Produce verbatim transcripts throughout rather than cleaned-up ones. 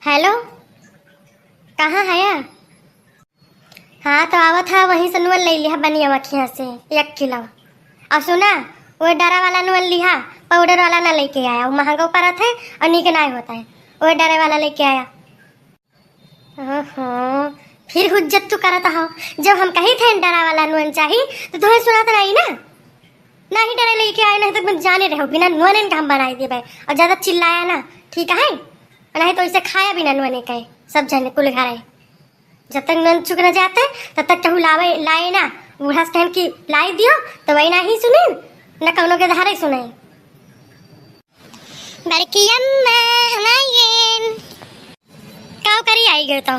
हेलो, कहाँ हया? हाँ, तो आवत ह, वहीं से नून ले लिहा बनिया मखिया से एक किलो। और सुना, वो डरा वाला नून लिहा, पाउडर वाला ना लेके आया, वो महंगा पड़त है और नीक नाय होता है। वो डरा वाला लेके आया। ओहो, फिर हुज्जत तू करत हो। जब हम कही थे डरा वाला नून चाही, तो तुम्हें सुनात नहीं ना? नहीं डरे लेके आए, नहीं तो तुम जाने रहो, बिना नून का हम बनाई देबे। और ज्यादा चिल्लाया ना, ठीक है? नहीं तो इसे खाया बिना नून का है, सब जने कुल घर है। जब तक नून चुक न जाते, तब तक केहू लावे, लाए ना। बूढ़ा से कहन कि लाई दियो, तो वही नहीं सुने, न कौनो के धारे सुने। बड़की अम्मा, हम आइगेन। काव करी आइगे तो?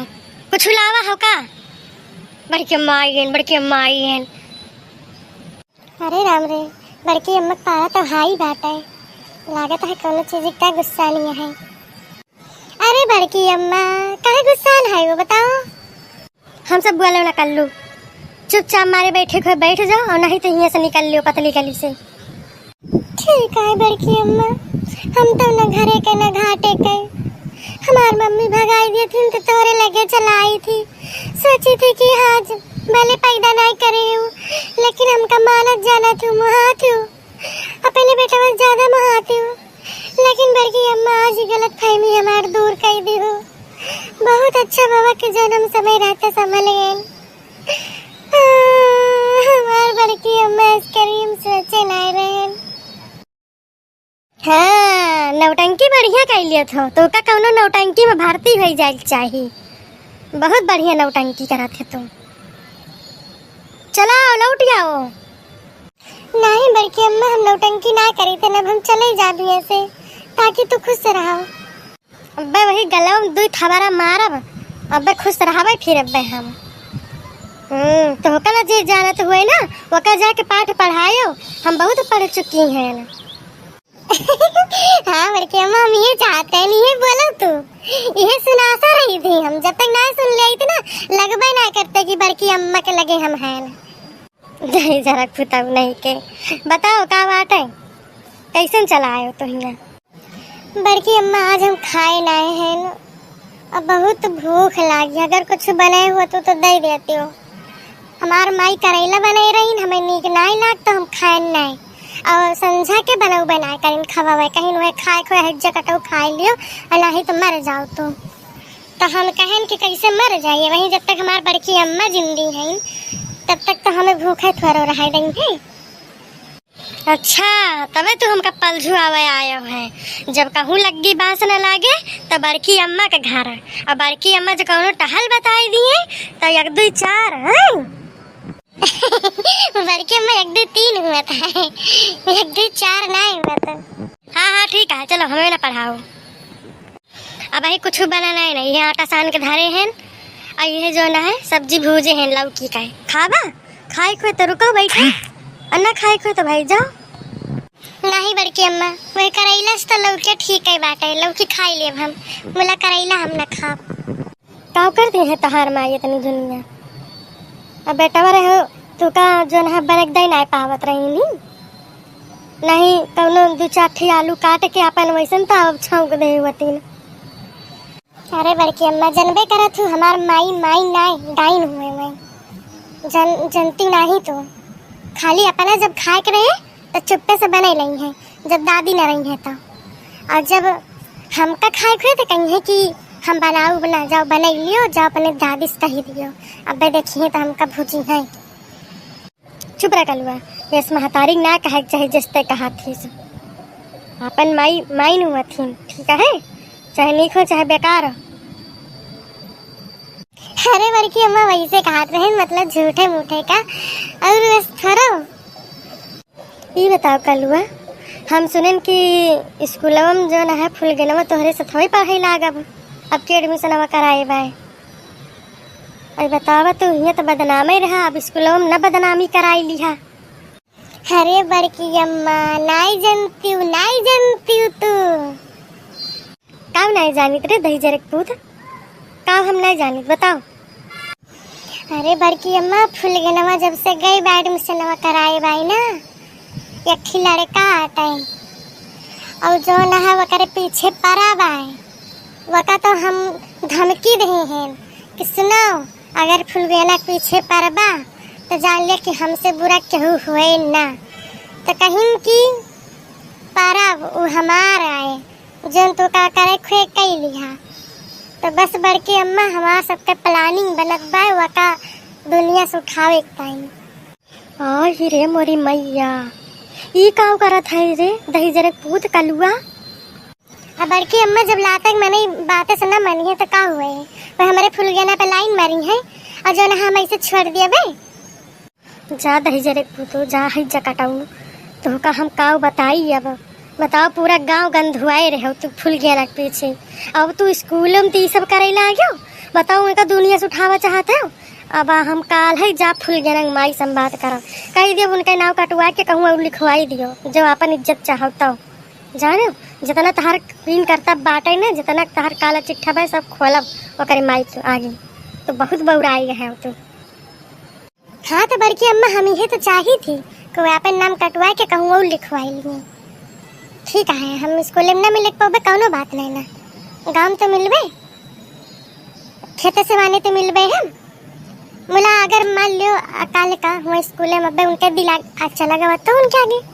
कुछ लावा हो का? बड़की अम्मा आइगेन, बड़की अम्मा आइगेन। अरे राम रे, बड़की अम्मा के पारा तो हाई बाटे। लागत है कौनो चीज का गुस्सा नहीं है। अरे बड़की अम्मा, काहे गुस्साल है वो बताओ? हम सब बोले ना कल्लू, चुपचाप मारे बैठे हुए बैठ जाओ और नहीं तो हियाँ से निकल लियो पतली गली से। ठीक है बड़की अम्मा, हम तो न घरे के न घाटे के। हमार मम्मी भगाई दी थी तो तोरे लगे चलाई थी, सोची थी कि आज भले पैदा नहीं करे हूँ, लेकिन हमका मानत जाना थी, मुहा थी। अपने बेटा बस ज्यादा महाती हो, लेकिन बड़की अम्मा आज ही गलत फहमी हमार दूर कर दी हो। बहुत अच्छा बाबा के जन्म समय रहते संभल गए। हमार बड़की अम्मा इस करीम सोचे ना रहन। हाँ, नौटंकी बढ़िया कर लिया था, तो का कौनो नौटंकी में भर्ती हो जाए के चाही। बहुत बढ़िया नौटंकी करत है तू। चला आओ, लौट आओ। नहीं बड़की अम्मा, हम नौटंकी ना करी थे, अब हम चले जाब यहाँ से, ताकि तू खुश रहो। अब्बे वही गलवा में दुई थबारा मारब, अब्बे खुश रहबे फिर अब्बे हम। हम्म, तो होकर ना जे जानत हुए ना, ओकर जाके पाठ पढ़ायो, हम बहुत पढ़ चुकी हैं। हाँ बड़की अम्मा, हम ये चाहते हैं, ये बोलो तू, ये सुनासा रही थी हम, जब तक ना सुन ले थी ना, लगबे ना करते कि बड़की अम्मा के लगे हम हैं। जय जरक फुताऊ नहीं के। बताओ का बात है, कैसन चला आयो तो हियाँ? बड़की अम्मा, आज हम खाए ना हैं, अब बहुत भूख लागी, अगर कुछ बनाए हो तो, तो दे देती हो। हमार माई करैला बनाए रही, हमें नीक नाई लाग तो हम खाएन नाई। और संझा के बनऊ बनाए करीन खवावे, कहीं वह खाए खोए हज्जा कटऊ खाए लियो, और नहीं तो मर जाओ तू। तो हम कहन कि कैसे मर जाइए, वहीं जब तक हमार बड़की अम्मा जिंदी हैं, तब तक तो हमें भूखे थोड़ो रह देंगे। अच्छा, तबे तू हमका पलझुआवे आयो है। जब कहूँ लग्गी बाँस न लागे, त बड़की अम्मा के घर। और बड़की अम्मा जो कौनो टहल बताई दिए, त एक दुई चार, हैं? बड़की अम्मा एक दुई तीन हुआ था, एक दुई चार ना हुआ था। हाँ, हाँ, ठीक है, चलो, हमें ना पढ़ाओ। अब ही कुछ बना नहीं, नहीं, ये आटा सान के धरे हैं, और ये जो ना है, सब्जी भूजे हैं लौकी का है। खाबा? खाए खोए तो रुको बैठो, और ना खाए खोए तो भाई जाओ। नहीं बड़की अम्मा, वही करैला से तो लौकी ठीक है बाटे, लौकी खाई लेब हम, मुला करैला हम ना खाब। का कर दे है तहार माई इतनी दुनिया? अब बेटवा रहे हो, तू का जो ना बरक दे ना पावत रही नी? नहीं, कौनो दू चार ठी आलू काट के अपन वैसन तो अब छौंक दे होती न। अरे बड़की अम्मा, जनबे करत हूँ, हमार माई, माई नाय, डाइन हुए मैं। जन-, जनती नाही तो। खाली अपना जब खाए के रहे, तो चुप्पे से बने लई है, जब दादी न रही है तो। और जब हमका खाए के रहे, तो कही है कि हम बनाऊ बना, जाओ बने लियो, जाओ अपने दादी से कही दियो। अबे देखिए तो हमका भूजी है। चुप रह कलुआ, यस महतारी ना कहे के चाहे जस्ते कहा थीस। आपन माई, माई नु हथिन, ठीक है? चाहे नीक हो, चाहे बेकार हो। अरे बड़की अम्मा वैसे कहत रहे, मतलब झूठे मूठे का, और बस थोड़ा। ई बताओ कलुआ, हम सुनेन कि स्कूलवा में जो ना है फुलगेनवा तोहरे से थोड़ी पढ़ाई लागब, अब के एडमिशनवा कराए बाय। अरे बतावा तू, हियाँ तो बदनामे रहा, अब स्कूलवा में न बदनामी कराई लिहा। अरे बड़की अम्मा, नाई जनती हूँ, नाई जनती हूँ तू। काव नाई जानित रे दही जरक पूत, काव हम नाई जानित, बताओ। अरे बड़की अम्मा, फुलगेनवा जब से गई बा एडमिशनवा कराए बाई ना, एक ही लड़का आटे, और जो ना है वकरे पीछे पड़ा बाय। वका तो हम धमकी देहे हैं कि सुनो, अगर फुलगेना के पीछे परबा तो जान लिया कि हमसे बुरा केहू हुए ना। तो कहिन कि परब उ हमार आए, जौन तू का करे खुए कई लिहा। तो बस बड़की अम्मा, हमार सबके planning बनत बा, वका दुनिया से उठावे के ताई। आई रे मोरी मैया, ई काउ करत है रे दहिजरे पूत कलुआ? अब बड़की अम्मा जब लातक मने बातें से ना मनी है तो का हुए? वह हमारे फुलगेना पे line मारी है और जो ना हम ऐसे छोड़ दिए बे। जा दहिजरे पूतो, जा है जकटाऊ, तोहका हम काउ बताई अब। बताओ, पूरा गांव गंधुआए रहे तू फुलगेना के पीछे। अब तू स्कूल में तो ई सब करे लाग्यो, बताओ उनका दुनिया से उठावा चाहत हो। अब हम काल है जा फुलगेना के माई से हम बात करब, कही दियो उनके नाव कटवा के कहूँ और लिखवाई दियो, जो अपन इज्जत चाहो तो। जाने, जितना तहार इन करता बाटे ना, जितना तहार काला चिट्ठा बा, सब खोलब ओकरे माई के आगे। तो बहुत बौराई है तू। हाँ तो बड़की अम्मा, हम इहे तो चाही थी कि वो अपन नाम कटवा के कहूँ और लिखवाई लिए। ठीक है, हम स्कूल में ना मिले के पौबे, कौनो बात नहीं ना, गाँव में तो मिलबे, खेते से वाने तो मिलबे हम। मुला अगर मान लियो अकाल का हुआ स्कूल में अब्बे उनके दिल आ-, अच्छा लगा हुआ तो उनके आगे।